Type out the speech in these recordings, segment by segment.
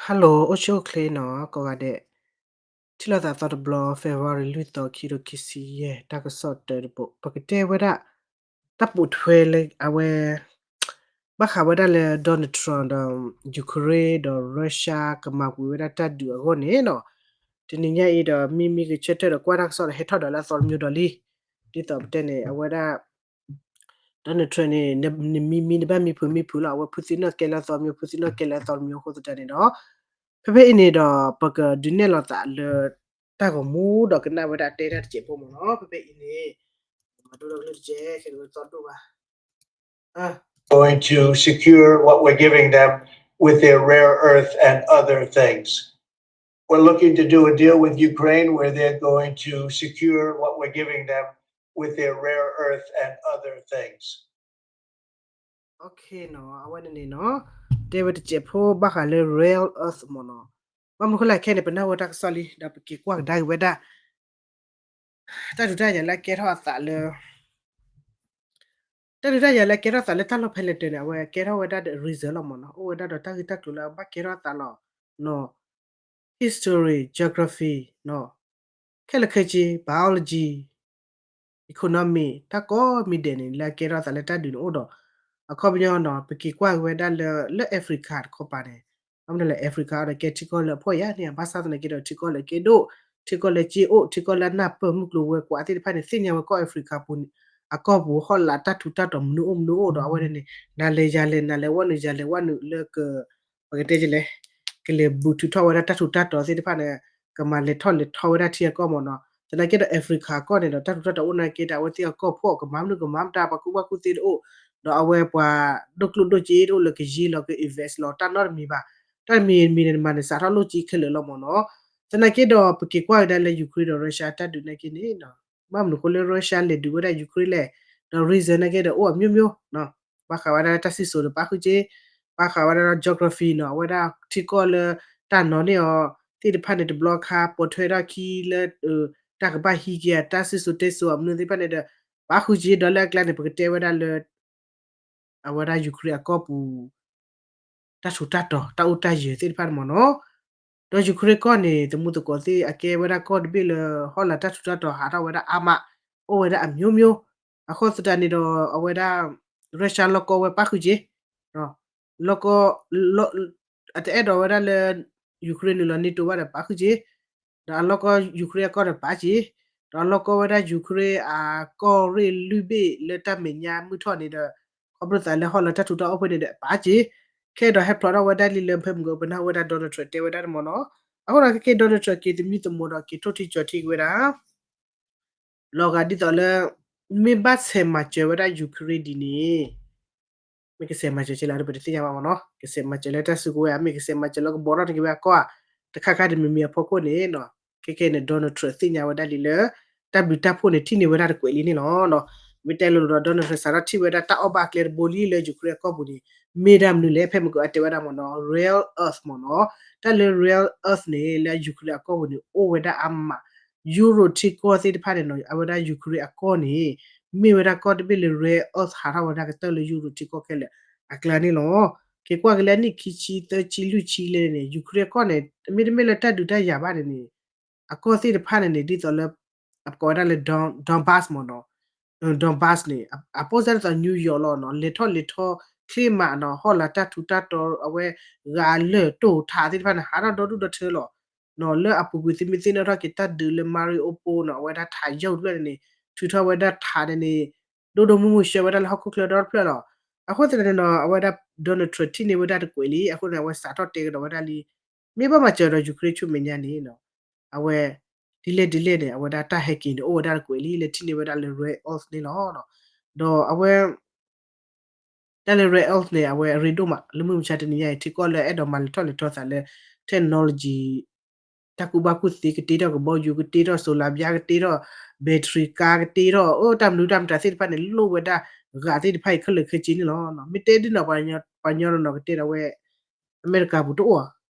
Hello အိၣ်ဆူၣ်အိၣ်ချ့နီၤ ကိးဂၤဒဲး, ထံၣ်လိာ်သးသီတဘျီ February လွံၢ်သီ ခံကထိခံဆံယဲၢ် တၢ်ကစီၣ်တၢတဘိ ပကတဲဝဲဒၣ် တၢ်ပိာ်ထွဲလၢအဝဲ ဘၣ်ဃးဝဲဒၣ်လၢ Donald Trump ဒီး Ukraine ဒီး Russia ကမၤဝံၤဝဲဒၣ်တၢ်ဒုးအဂီၢ်န့ၣ်နီၤ, တနံၤညါအံၤဒီး မံမံကဆၢထၢၣ်ဒီးကွၢ်တၢ်ကစီၣ်ဒီးဟဲထီၣ်ဒီးလၢအသီတမံၤဒီးလံ, ဒ်သိးပတဲန့ၣ် အဝဲဒၣ် Donald Trump န့ၣ် နမံမံနဘၣ်မံဖုးမံဖုးလီၤ, အဝဲဖုသံနီၢ်ကဲလၢအသီတမံၤ ဖုသံနီၢ်ကဲလၢအသီတမံၤအဃိသတးန့ၣ်ဒီး ဖဲဖဲအံၤန့ၣ်ဒီး ပကဒုးနဲၣ်လီၤသးလၢ တၢ်ဂီၤမူဒီးကနၣ်ဝဲဒၣ်တဲတၢ်တစဲးဖိမ့ၢ်နီၤ, ဖဲဖဲအံၤန့ၣ် မၤဒိၣ်ဒီးကလုၢ်တကဲ ခဲန့ၣ်ဝဲသီဒိၣ်ဘၣ် going to secure what we're giving them with their rare earth and other things. We're looking to do a deal with Ukraine where they're going to secure what we're giving them with their rare earth and other things. Okay နီၤ, အဝဲန့ၣ်န့ၣ်နီၤ, တဲဝဲတစဲးဖိဘၣ်ဃးလၢ rare earth မ့ၢ်နီၤ, ဘၣ်မနုၤဃိလဲၣ်ခဲန့ၣ် ပနၢ်ဟူတၢ်ကစီၣ်လံ ဒီးပက့ၤကွၢ်ကဒါက့ၤဝဲဒၣ် တၢ်ဒုးတၢ်ယၤလၢအကဲထီၣ်အသးလၢ တၢ်ဒုးတၢ်ယၤလၢအကဲထီၣ်အသးလၢတၢ်လီၢ်ဖဲလဲၣ်တၢၤန့ၣ် အဝဲကဲထီၣ်ဝဲဒၣ်ဒီး reason လီၤမ့ၢ်နီၤ, အိၣ်ဝဲဒၣ်ဒီးတၢ်ဂ့ၢ်တၢ်ကျိၤလၢအဘၣ်ကဲထီၣ်အသးလီၤနီၤ, history, geography နီၤ, ခဲလၢာ်ခဲဆ့ biology, economy တၢ်ကိးမံၤဒဲးန့ၣ် လၢအကဲထီၣ်အသးလၢတၢ်ဒုးန့ၣ်အိၣ်ဒီး အခီပညီနီၤ ပက့ၤကွၢ်က့ၤဝဲဒၣ်လၢ လၢ Africa တခီပၤန့ၣ်, ဘၣ်မနုၤလဲၣ် Africa အံၤဒီးကဲထံကီၢ်လၢအဖှီၣ်ယာ်န့ၣ် ဘၣ်ဆၣ်သနာ်က့ဒီး ထံကီၢ်လၢအကဲဒိၣ်, ထံကီၢ်လၢအစ့အိၣ်, ထံကီၢ်လၢအနၢ်ပၢၢ်မုၢ်ကျိၤဝဲၤကွာ်သ့ၣ်တဖၣ်န့ၣ် သ့ၣ်ညါဝဲကီၢ် Africa ပူၤန့ၣ် အကီၢ်ပူၤ ဟီၣ်လာ်တၢ်ထူးတၢ်တီၤမနုၤအိၣ်မနုၤအိၣ်ဒီး အဝဲန့ၣ်န့ၣ် နၤလဲၤယၤလဲၤ နၤလဲၤဝဲနုာ်ယၤလဲၤဝဲနုာ်လၢက ပကတဲလဲၣ် ကလဲၤဘူးထုးထီၣ်ဝဲဒၣ်တၢ်ထူးတၢ်တီၤသ့ၣ်တဖၣ်န့ၣ် ကမၤလဲၤထီၣ်လဲၤထီဝဲဒၣ်ထံအကီၢ်မ့ၢ်နီၤ, သနာ်က့ဒီး Africa အကီၢ်န့ၣ်ဒီး တၢ်ထူးတၢ်တီၤအိၣ်နာ်က့ဒီး အဝဲသ့ၣ်အကီၢ်ဖှီၣ်ကမၤမနုၤကမၤမတၤ ပှၤကူၣ်ဘၣ်ကူၣ်သ့တအိၣ်, ဒီးအဝဲပှၤဒိၣ်ကျိၣ်ဒိၣ်စ့တအိၣ်လၢကယံလီၤက invest လီၤတၢ်နီတမံၤဘၣ်, တၢ်တမံၤမံၤန့ၣ် မၤန့ၣ်စးထီၣ်လိၣ်စ့ခဲလၢာ်လီၤမ့ၢ်နီၤ, သနာ်က့ဒီး ပက့ၤကွၢ်ကဒါလၢ Ukraine ဒီး Russia တၢ်ဒုးနာ်က့န့ၣ် ဘၣ်မနုၤအဃိလၢ Russia လဲၤဒုးဝဲဒၣ် Ukraine လဲၣ်, ဒီး reason နာ်က့ဒီးအိၣ်အမျိုးမျိုး ဘၣ်ဃးဝဲဒၣ်တၢ်စံၣ်စိၤဒီးပာ်ဃုာ်က့ၤ, ဘၣ်ဃးဝဲဒၣ် geography နီၤ အဝဲဒၣ်ထံကီၢ်လၢတၢ်နီၤန့ၢ်အီၤသ့ၣ်တဖၣ်န့ၣ် တဘျီခါပိာ်ထွဲထီၣ်ခံလၢ တၢ်ကဘၣ်ဟံးက့ၤအတၢ်စံၣ်စိၤတဲစိၤအမနုၤသ့ၣ်တဖၣ်န့ၣ်ဒီး ပာ်ဃုာ်က့ၤဒီးလၢအကျါန့ၣ် ပကတဲဝဲဒၣ်လၢ အဝဲဒၣ် Ukraine အကီၢ်ပူၤ တၢ်ထူးတၢ်တီၤ တၢ်အိၣ်တၢ်ယၢၤသ့ၣ်တဖၣ်န့ၣ်မ့ၢ်နီၤ, ဒီး Ukraine ကီၢ်န့ၣ် သမူသကိးသ့ၣ်အကဲဝဲဒၣ်ကီၢ်တဘ့ၣ်လၢ ဟီၣ်လာ်တၢ်ထူးတၢ်တီၤဟးထီၣ်ဝဲဒၣ်အါမး, အိၣ်ဝဲဒၣ်အမျိုးမျိုး, အဃိသတးန့ၣ်ဒီး အဝဲဒၣ် Russia လီၢ်ကီဝဲပာ်ဃုာ်က့ၤ, လီၢ်ကီ အတအဲၣ်ဒိးဝဲဒၣ်လၢ Ukraine နုာ်လီၤ NATO ဘၣ်ဒီးပာ်ဃုာ်က့ၤ, ဒီးအလီၢ်ကီ Ukraine အကီၢ်ဒီးပာ်က့ၤ, ဒီးအလီၢ်ကီဝဲဒၣ် Ukraine အကီၢ်ရ့ၣ်လွံၢ်ဘ့ၣ်လၢတၢ်မဲာ်ညါမုၢ်ထီၣ်န့ၣ်ဒီး ခီဖျိသးလၢဟီၣ်လာ်တၢ်ထူးတၢ်အိၣ်ဖဲန့ၣ်ဒီးပာ်က့ၤ, ခဲဒီးဟဲဖျိးထီၣ်ဝဲဒၣ်လံလၢဖဲမုၢ်က ပနၢ်ဟူဝဲဒၣ် Donald Trump တဲဝဲဒၣ်န့ၣ်မ့ၢ်နီၤ, အဃိဒီးခဲက့ၤ Donald Trump က့ၤသမံသမိးဒီးက့ၤထိၣ်ထံကၠီၤထံက့ၤဝဲဒၣ် လီၤဂာ်ဒ်သိးလၢ မ့ၢ်ဘၣ်ဆဲးမၤစၢၤဝဲဒၣ် Ukraine ဒ်န့ၣ် မ့ၢ်ကဆဲးမၤစၢၤကဲလၢ ပတသ့ၣ်ညါဘၣ်မ့ၢ်နီၤ, ကဆဲးမၤစၢၤလၢတၢ်စုကဝဲၤဧါ, မ့ၢ်ကဆဲးမၤစၢၤလၢကဘီထီၣ်န့ၢ်က့ၤဝဲအကီၢ်ဧါ, တခါခါတမံၤမံၤအဖီခိၣ်န့ၣ်နီၤ, ခဲကဲန့ၣ် Donald Trump သ့ၣ်ညါဝဲဒၣ်လံလၢ တၢ်ဘျုးတၢ်ဖှိၣ်န့ၣ် ထံၣ်န့ၢ်ဝဲဒၣ်တကွဲးလံန့ၣ်လီၤ. မ့ၢ်တဲလိၤလိၤဒီး Donald Trump စးထီၣ်ထံၣ်ဝဲဒၣ်တၢ်အီၣ်ဘၣ်အကျဲတဘိလံလၢ Ukraine အကီၢ်ပူၤန့ၣ် မ့ၢ်ဒၣ်မနုၤလဲၣ်, ဖဲမုၢ်ကအိၣ်အတဲဝဲဒၣ်မ့ၢ်နီၤ rare earth မ့ၢ်နီၤ, တၢ်လၢ rare earth န့ၣ် လၢ Ukraine အကီၢ်ပူၤန့ၣ် အိၣ်ဝဲဒၣ်အါမး, Europe ထံကီၢ်သ့ၣ်တဖၣ်န့ၣ်နီၤ, အဝဲဒၣ် Ukraine အကီၢ်န့ၣ် မ့ၢ်ဝဲဒၣ်ကီၢ်တဘ့ၣ်လၢ rare earth ဟးထီၣ်ဝဲဒၣ်ကတၢၢ်လၢ Europe ထံကီၢ်ခဲလၢာ်အကျါန့ၣ်လီၤ. က့ၤကွၢ်က့ၤလၢအနံၣ်ခံဆံ သၢဆံ လွံၢ်ဆံလဲၣ်န့ၣ် Ukraine အကီၢ်န့ၣ် မ့တမ့ၢ်လၢတၢ်ဒုးတၢ်ယၤဘၣ်န့ၣ်န့ၣ် အကီၢ်သ့ၣ်တဖၣ်န့ၣ်န့ၣ် ဒ်သိးလၢ အကိးဝဲဒၣ်လၢ Don- Donbas မ့ၢ်နီၤ, Donbas န့ၣ် အပိၢ်စၢ်ဒ်သိး New York လီၤနီၤ, လဲၤထီၣ်လဲၤထီ ချ့မးနီၤ, ဟီၣ်လာ်တၢ်ထူးတၢ်တီၤ အဝဲဂၤလၢာ်တိၢ်ထးသ့ၣ်တဖၣ်န့ၣ် ဟးထီၣ်ဒီဒူၣ်ဒီထၢလီၤ. နီၤ လၢအပူၤကွံာ်သုမ့ၢ်သ့ၣ်နီၣ်ထီၣ်က့ၤတၢ်ဒုးလၢ Mariupol နီၤ, အဝဲဒၣ်ထးယိာ်တဖျၢၣ်န့ၣ်န့ၣ် ထုးထီၣ်ဝဲဒၣ်ထးန့ၣ်န့ၣ် ဒိၣ်ဒိၣ်မုၢ်မုၢ်ဆှၢဝဲဒၣ်လၢဟီၣ်ခိၣ်ချၢဒီတဖျၢၣ်လီၤ. အဃိသတးန့ၣ်နီၤ အဝဲဒၣ် Donald Trump ထံၣ်န့ၢ်ဝဲဒၣ်တကွဲးလံ, အဃိန့ၣ် အဝဲစးထီၣ်တဲကဒီးဝဲဒၣ်လံ, မ့ၢ်ဘၣ်မၤစၢၤဒီး Ukraine ဆူမဲာ်ညါန့ၣ်နီၤ, အဝဲ ဒ်လဲၣ်ဒ်လဲၣ်န့ၣ် အဝဲဒၣ်တၢ်ဟဲက့ၤန့ၣ် အိၣ်ဝဲဒၣ်တကွဲးလံ လၢထံၣ်န့ၢ်ဝဲဒၣ်လၢ rare earth န့ၣ်လီၤ. ဒီးအဝဲ တၢ်လၢ rare earth န့ၣ် အဝဲအရ့ဒိၣ်မး လၢမုၢ်မဆါတနံၤညါအံၤ ထံကီၢ်လၢအဲၣ်ဒိးမၤလဲၤထီၣ်လဲၤထီသးလၢ technology တၢ်ကူၣ်ဘၣ်ကူၣ်သ့ ကတ့ထီၣ်ကဘီယူၤ ကတ့ထီၣ် solar ဘျါ ကတ့ထီၣ် battery car ကတ့ထီၣ် အိၣ်တၢ်မနုၤတၢ်မတၤသ့ၣ်တဖၣ်န့ၣ် လိၣ်ဝဲဒၣ်ဂာ်သ့ၣ်တဖၣ်အံၤ ခဲလၢာ်ခဲဆ့န့ၣ်လီၤ. မ့ၢ်တဲဒ်နီၤ ပှၤညီတနီၤကတဲဒီးဝဲ အမဲရကၤပူၤတအိၣ်ဧါ,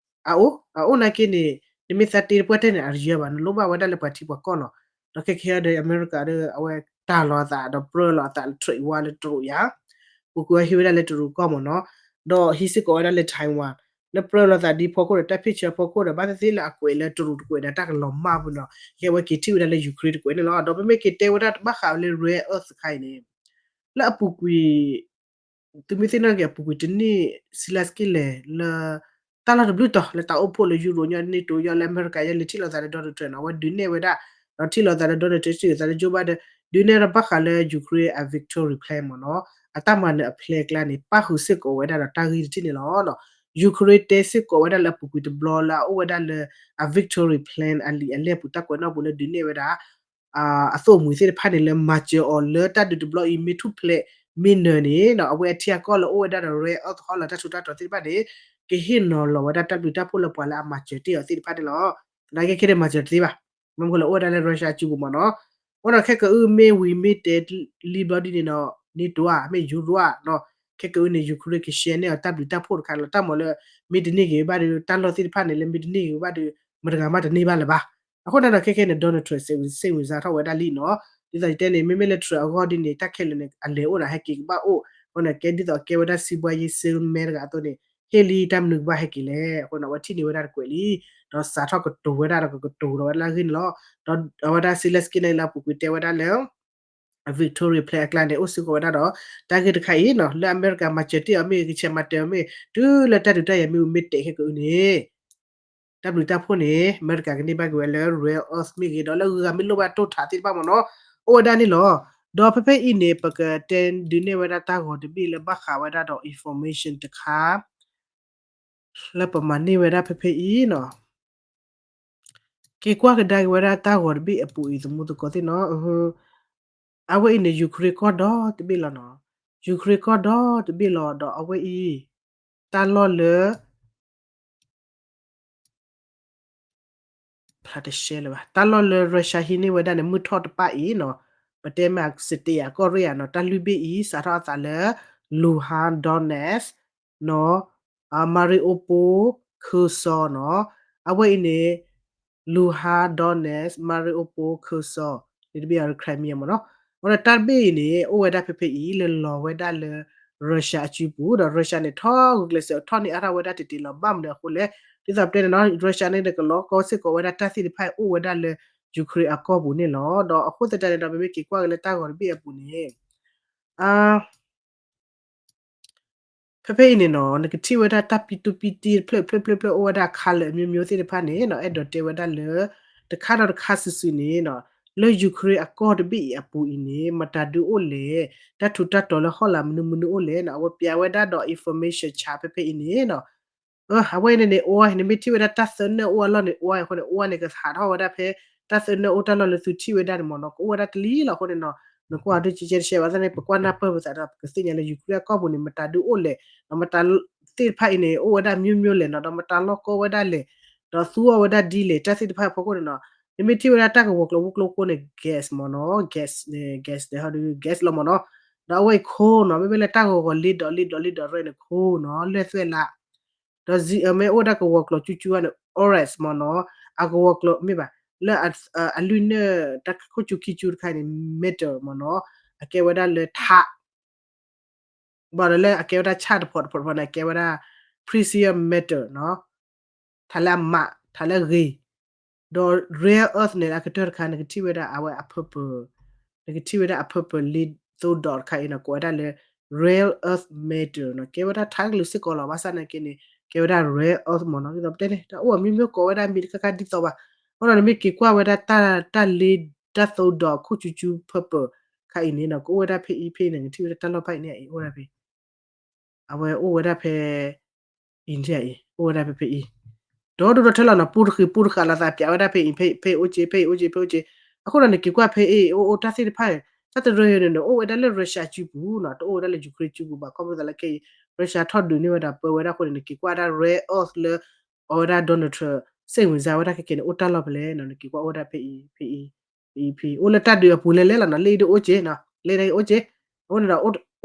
အအိၣ် အအိၣ်နာ်က့န့ၣ် နမ့ၢ်သးတ့တပှၢ်တဲန့ၣ် အတယၢၤဘၣ် နလိၣ်ဘၣ်ဝဲဒၣ်လၢပှၤထံပှၤကီၢ်လီၤ. ဒီးခဲခဲဒီး အမဲရကၤဒီး အဝဲတၢ်လီၤအသး ဒီးပြၢလီၤအသးလၢ trade war လၢတရူးယါ, ပူၤကွံာ်ဝဲဟံးဝဲဒၣ်လၢတရူးကီၢ်မ့ၢ်နီၤ, ဒီးဟံးစ့ၢ်ကီးဝဲဒၣ်လၢ Taiwan လၢပြၢလိာ်သးဒ်ဖီခိၣ်ဒီး တၢ်ဖ့ၣ်ဆၢဖီခိၣ်ဒီး ဘၣ်သ့ၣ်သ့ၣ်လၢအကွဲးလၢတရူးတကွဲးဒီး တၢ်ကလီၤမၢ်ပူၤန့ၣ်လီၤ. ခဲအံၤဝဲက့ၤထံၣ်ဝဲဒၣ်လၢ Ukraine တကွဲးန့ၣ်လီၤ. ဒီးပမ့ၢ်က့ၤတဲဝဲဒၣ်ဘၣ်ဃးဝဲလၢ rare earth တခါအံၤန့ၣ် လၢအပူၤကွံာ် သုမ့ၢ်သ့ၣ်နီၣ်က့ၤအပူၤကွံာ်တနံၣ် Zelenskyy လဲၤလၢ တၢ်လီၢ်တဘျုးတီၤ လၢတၢ်အိၣ်ဖှိၣ်လၢ Europe ညီ NATO ညီ လၢအမဲရကၤ ယဲလဲၤထံၣ်လိာ်သးလၢ Donald Trump န့ၣ် အဝဲဒုးနဲၣ်ဝဲဒၣ် ဒီးထံၣ်လိာ်သးလၢ Donald Trump ထံၣ်လိာ်သးလၢ Joe Biden ဒုးနဲၣ်ဝဲဒၣ်ဘၣ်ဃးလၢ Ukraine အ victory plan မ့ၢ်နီၤ အတၢ်မၤနၢၤအ plan အကျါန့ၣ် ပၣ်ဃုာ်စ့ၢ်ကီးဝဲဒၣ်ဒီးတၢ်ဂ့ၢ်တထံၣ်န့ၣ်လီၤ. Ukraine တဲစ့ၢ်ကီးဝဲဒၣ်လၢအပူၤကွံာ်တဘျီလၢအအိၣ်ဝဲဒၣ်လၢ အ victory plan အလံာ်အလဲၢ်ပူၤ တၢ်ကွဲးနီၣ်ပူၤလၢဒုးနဲၣ်ဝဲဒၣ် အသိၣ်အမှံၤသ့ၣ်တဖၣ်န့ၣ် လၢမၤစၢၤအီၤလၢတၢ်ဒုးတဘျီအံၤ မ့ၢ်ထူၣ်ဖျဲး မ့ၢ်နၢၤန့ၣ် အဝဲအထံအကီၢ်လၢအိၣ်ဝဲဒၣ်ဒီး rare earth ဟီလီၤ တၢ်ထူးတၢ်တီၤသ့ၣ်တဖၣ်န့ၣ် ကဟ့ၣ်နီၤလီၤဝဲဒၣ်တၢ်ဘျုးတၢ်ဖှိၣ်လၢပှၤလၢအမၤစၢၤတ့ၢ်အီၤသ့ၣ်တဖၣ်န့ၣ်လီၤ. သနာ်က့ခဲန့ၣ်မၤစၢၤတသ့ဘၣ်. မ့ၢ်မနုၤလဲၣ် အိၣ်ဝဲဒၣ်လၢ Russia အစုပူၤမ့ၢ်နီၤ အဃိဒီးခဲကနံၣ်အံၤမ့ၢ်ဝံၤမ့ၢ်တဲလံဘျီဒ်န့ၣ်ဒီး NATO ဧါ မ့ၢ် Europe ဧါ ခဲကနံၣ်အံၤန့ၣ် Ukraine က share န့ၢ်အီၤတၢ်ဘျုးတၢ်ဖှိၣ်တခါလီၤ. တၢ်မၤလၢ မ့ၢ်တန့ၢ်က့ၤဘၣ်ဒီး တၢ်လီၢ်သ့ၣ်တဖၣ်န့ၣ် လၢမ့ၢ်တန့ၢ်က့ၤဘၣ်ဒီး မတၤတဂၤမးတန့ၢ်ဘၣ်လၢၤဘၣ်. အဃိန့ၣ်ဒီးခဲခဲန့ၣ် Donald Trump စ့ၣ်ဝံၤစ့ၣ်ဝံၤစါထီၣ်ဝဲဒၣ်လံနီၤ. ဒ်သိးယတဲန့ၣ် မ့မ့ၢ်လၢ Trump အဂီၢ်ဒ်န့ၣ် တၢ်ခဲလၢာ်န့ၣ် အလဲၤအိၣ်ဒီးဟဲက့ၤကဘၣ်အိၣ် အဃိန့ၣ် ကဲဒ်သိးအကဲဝဲဒၣ် စီးပွားရေး salesman တဂၤအသိးန့ၣ် ဟ့ၣ်လံတၢ်မနုၤကဘၣ်ဟဲက့ၤလဲၣ်. အဃိန့ၣ် အဝဲထံၣ်န့ၢ်ဝဲဒၣ်တကွဲးလံ ဒီးစးထီၣ်ကတိၤဝဲဒၣ်ဒီး ကကတိၤဒီးဝဲဒၣ်လၢအဂ့ၢ်န့ၣ်လီၤ. ဒီးအဝဲဒၣ် Zelenskyy န့ၣ်လၢအပူၤကွံာ်တဲဝဲဒၣ်လၢ victory plan အကျါန့ၣ် အိၣ်စ့ၢ်ကီးဝဲဒၣ်ဒီး တၢ်ဂ့ၢ်တခါအံၤနီၤ လၢအမဲရကၤမၤစၢၤတ့ၢ်အီၤမ့ၢ် ကဆဲးမၤတၢၤအီၤမ့ၢ် တုၤလၢတၢ်ဒုးတၢ်ယၤမ့ၢ်ဝံၤမ့ၢ်တဲာ်ခဲကအုန့ၣ် တၢ်ဘျုးတၢ်ဖှိၣ်န့ၣ် အမဲရကၤကန့ၢ်ဘၣ်က့ၤဝဲလၢ rare earth မ့ၢ်ဂ့ၤ ဒီးလၢဂုၤဂၤမ့ၢ်လိၣ်ဘၣ်တိၢ်ထးသ့ၣ်တဖၣ်မ့ၢ်နီၤ အိၣ်ဝဲဒၣ်န့ၣ်လီၤ. ဒီးဖဲဖဲအံၤန့ၣ် ပကတဲဒုးနဲၣ်ဝဲဒၣ်တၢ်ဂီၤတဘ့ၣ်လၢဘၣ်ဃးဝဲဒၣ်ဒီး information တခါ လၢပမၤန့ၢ်ဝဲဒၣ်ဖဲဖဲအံၤနီၤ က့ၤကွၢ်ကဒါက့ၤဝဲဒၣ်တၢ်ဂီၤတဘ့ၣ်အပူၤအံၤ သမူသကိးသ့ၣ်နီၤ အဝဲအံၤန့ၣ် Ukraine ကီၢ်ဒီတဘ့ၣ်လီၤနီၤ Ukraine ကီၢ်ဒီတဘ့ၣ်လီၤ ဒီးအဝဲအံၤ တၢ်လီၢ်လၢ ဖျါတရှဲလၢၤဘၣ် တၢ်လီၢ်လၢ Russia ဟံးန့ၢ်ဝဲဒၣ်န့ၣ် မုၢ်ထီၣ်တပၣ်အံၤနီၤ ပတဲမ့ၢ်စတ့ယၤကီၢ်ရ့ၣ်ယၤနီၤ တၢ်လွံၢ်ဘ့ၣ်အံၤ စးထီၣ်အသးလၢ Luhansk Donetsk နီၤ Mariupol Kherson နီၤ အဝဲအံၤန့ၣ် Luhansk Donetsk Mariupol Kherson န့ၣ်တဘ့ၣ်အံၤ Crimea မ့ၢ်နီၤ အဃိဒီးတၢ်တဘ့ၣ်အံၤန့ၣ် အိၣ်ဝဲဒၣ်ဖဲဖဲအံၤ လဲၤလီၤဝဲဒၣ်လၢ Russia အစုပူၤ ဒီး Russia န့ၣ် ထီၣ်ဂုာ်ကျဲးစၢး ထီၣ်န့ၢ်အါထီၣ်ဝဲဒၣ်တတ့ၢ်လီၤ ဘၣ်မနုၤအဃိလဲၣ် ဒ်သိးပတဲန့ၣ်နီၤ Russia န့ၣ် ကလီၤကီစ့ၢ်ကီးဝဲဒၣ်တၢ်သ့ၣ်တဖၣ်အံၤ အိၣ်ဝဲဒၣ်လၢ Ukraine အကီၢ်ပူၤန့ၣ်လီၤ. ဒီးအဃိသတးန့ၣ်ဒီး ပမ့ၢ်က့ၤကွၢ်က့ၤလၢတၢ်ဂီၤတဘ့ၣ်အပူၤန့ၣ် ဖဲဖဲအံၤန့ၣ်နီၤ နကထံၣ်ဝဲဒၣ်တၢ်ပံတူပံတံ ဖျၢၣ်ဖျၢၣ်ဖျၢၣ်ဖျၢၣ် အိၣ်ဝဲဒၣ် color အမျိုးမျိုးသ့ၣ်တဖၣ်န့ၣ်နီၤ အဲၣ်ဒိးတဲဝဲဒၣ်လၢ တခါဒီးတခါစုာ်စုာ်န့ၣ်နီၤ လၢ Ukraine အကီၢ်တဘ့ၣ်အံၤအပူၤအံၤန့ၣ် မတၤဒုးအိၣ်လဲၣ် တၢ်ထူးတၢ်တီၤလၢဟီၣ်လာ်မနုၤမနုၤအိၣ်လဲၣ်နီၤ အဝဲပျးဝဲဒၣ်ဒီး information chart ဖဲဖဲအံၤန့ၣ်နီၤ အဝဲန့ၣ်န့ၣ် အိၣ် နမ့ၢ်ထံၣ်ဝဲဒၣ်တၢ်သၢနၢၣ်အိၣ်အလီၢ်န့ၣ် အိၣ်အဃိန့ၣ် အိၣ်န့ၣ် ကဟးထီၣ်ဝဲဒၣ်ဖဲ တၢ်သၢနၢၣ်အိၣ်တၢ်လီၢ်လၢသုထံၣ်ဝဲဒၣ်န့ၣ်မ့ၢ်နီၤ ကအိၣ်ဝဲဒၣ်တလံလီၤ အဃိန့ၣ်နီၤ နကွၢ်ဒုးကဲကဲတရှဲဘၣ်သ့ၣ်န့ၣ် ပကွၢ်နၢ်ပၢၢ်ပသးဒီး ပကသ့ၣ်ညါလၢ Ukraine အကီၢ်ပူၤန့ၣ် မတၤဒုးအိၣ်လဲၣ် ဒီးမတၤသ့ၣ်တဖၣ်အံၤန့ၣ် အိၣ်ဝဲဒၣ် မျိုးမျိုး လဲၣ်နီၤ ဒီးမတၤလီၢ်ကီဝဲဒၣ်လဲၣ် ဒီးသူအီၤဝဲဒၣ်ဒ်လဲၣ် တၢ်သ့ၣ်တဖၣ်အဖီခိၣ်န့ၣ်နီၤ နမ့ၢ်ထံၣ်ဝဲဒၣ်တၢ်ကဝီၤကျိာ်ဝူကျိၤကိန့ၣ် gas မ့ၢ်နီၤ gas န့ၣ် gas န့ၣ် ဟီဒုး gas လီၤမ့ၢ်နီၤ ဒီးအဝဲအံၤ coal နီၤ မ့မ့ၢ်လၢတၢ်ဂီၤဂီၤလ့ဒီးလ့ဒီးလ့ဒီးရဲၣ်န့ၣ် coal နီၤ လၢၢ်သွဲၣ်လး ဒီးမ့ၢ်အိၣ်ဒၣ်ကဝီၤကျိာ်ကၠူကၠူန့ၣ် ores မ့ၢ်နီၤ အကဝီၤကျိာ်မ့ၢ်ဘၣ် လၢအလွံၢ်နၢၣ်တၢ်ခိၣ်ကၠူခံကၠူတခါန့ၣ် metal မ့ၢ်နီၤ အကဲဝဲဒၣ်လၢထး ဘၣ်ဒီးလၢအကဲဝဲဒၣ်ဆၣ်တဖီတဖီတဖီန့ၣ် အကဲဝဲဒၣ် precious metal နီၤ ထးလၢအမး ထးလၢအဂ့ၤ ဒီး rare earth န့ၣ် အကတၢၢ်တခါ နကထံၣ်ဝဲဒၣ်အဝဲအ purple နကထံၣ်ဝဲဒၣ်အ purple လ့သိဒီးတခါအံၤနီၤ ကိးဝဲဒၣ်လၢ rare earth metal နီၤ ကဲဝဲဒၣ်ထးကလုာ်စ့ၢ်ကီးလီၤ ဘၣ်ဆၣ်နာ်က့န့ၣ် ကဲဝဲဒၣ် rare earth မ့ၢ်နီၤ ဒ်သိးပတဲန့ၣ် တၢ်အိၣ်အမျိုးမျိုးကိးဝဲဒၣ်မံၤတခါခါဒ်သိးဘၣ် အဃိဒီးနမ့ၢ်က့ၤကွၢ်ဝဲဒၣ်တၢ်လ့တၢ်သိဒီးခိၣ်ကၠူကၠူ purple ခါအံၤန့ၣ်နီၤ ကအိၣ်ဝဲဒၣ်ဖဲအံၤဖဲအံၤန့ၣ် နကထံၣ်ဝဲဒၣ်တၢ်လီၢ်ဖဲအံၤန့ၣ် အံၤအိၣ်ဝဲဒၣ်ဖဲ အဝဲအိၣ်ဝဲဒၣ်ဖဲ India အံၤ အိၣ်ဝဲဒၣ်ဖဲဖဲအံၤ ဒီးဒိၣ်ဒီးထၢလီၤနီၤ ပူတဃံးပူတဃာ်လီၤသး ပျးဝဲဒၣ်ဖဲအံၤ ဖဲအိၣ်က့ၤ ဖဲအံၤအိၣ်က့ၤ ဖဲအိၣ်က့ၤ အဃိဒီးနက့ၤကွၢ်ဖဲအံၤ အိၣ်အိၣ်တၢ်သ့ၣ်တဖၣ် တၢ်တရၢန့ၣ်န့ၣ် အိၣ်ဝဲဒၣ်လၢ Russia စုပူၤနီၤ တအိၣ်ဝဲဒၣ်လၢ Ukraine စုပူၤဘၣ် ခီဖျိသးလၢခဲအံၤ Russia ထီၣ်ဒုးန့ၢ်ဝဲဒၣ်ပၢဝဲဒၣ်အဃိန့ၣ် နက့ၤကွၢ်ဝဲဒၣ် rare earth လၢ အဝဲဒၣ် Donald Trump စ့ၣ်ဝင်စါဝဲဒၣ်ခဲကဲန့ၣ် အိၣ်တၢ်လီၢ်ဖဲလဲၣ်နီၤ နက့ၤကွၢ်အိၣ်ဝဲဒၣ်ဖဲအံၤ ဖဲအံၤ ဖဲအံၤ ဖဲအံၤ အိၣ်လၢတၢ်ဒုးအပူၤလဲၤလဲၤလီၤနီၤ လ့ဒုးအိၣ်က့ၤနီၤ လ့ဒုးအိၣ်က့ၤ